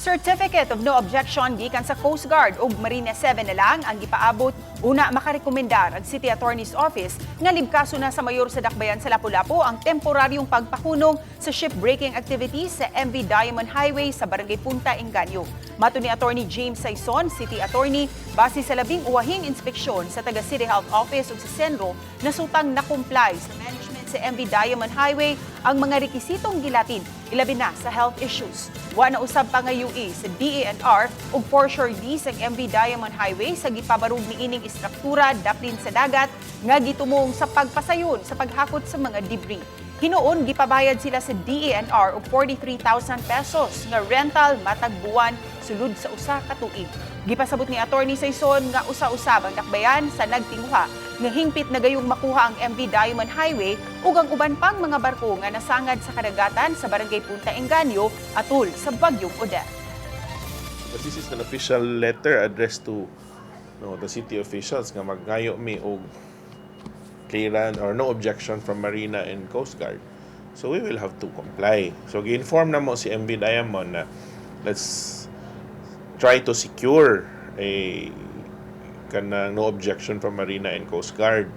Certificate of No Objection gikan sa Coast Guard ug Marina 7 na lang ang gipaabot una makarekomendar ang City Attorney's Office nga libkaso na sa mayor sa Dakbayan sa Lapu-Lapu ang temporaryong pagpakunong sa shipbreaking activities sa MV Diamond Highway sa Barangay Punta, Engaño. Matod ni Attorney James Sayson, City Attorney, base sa labing uwahing inspeksyon sa taga City Health Office ug sa CENRO, nasutang na-comply sa management sa MV Diamond Highway ang mga rekisitong gilatid, ilabi na sa health issues. Wa na usab pangayui sa DENR ug foreshore lease ang MV Diamond Highway sa gipabarug niining istruktura daplin sa dagat nga gitumong sa pagpasayon sa paghakot sa mga debris. Hinuon gipabayad sila sa DENR og 43,000 pesos nga rental matag buwan sulod sa usa ka tuig. Gipasabot ni Attorney Sayson nga usa-usab ang dakbayan sa nagtinguha nga hingpit na gayong makuha ang MV Diamond Highway ug ang uban pang mga barko nga nasangad sa kadagatan sa Barangay Punta Engaño atul sa Bagyong Odette. But this is an official letter addressed to, no, the city officials nga magngayo mi og clearance or no objection from Marina and Coast Guard. So we will have to comply. So gi-inform namo si MV Diamond na let's try to secure a kanang no objection from Marina and Coast Guard.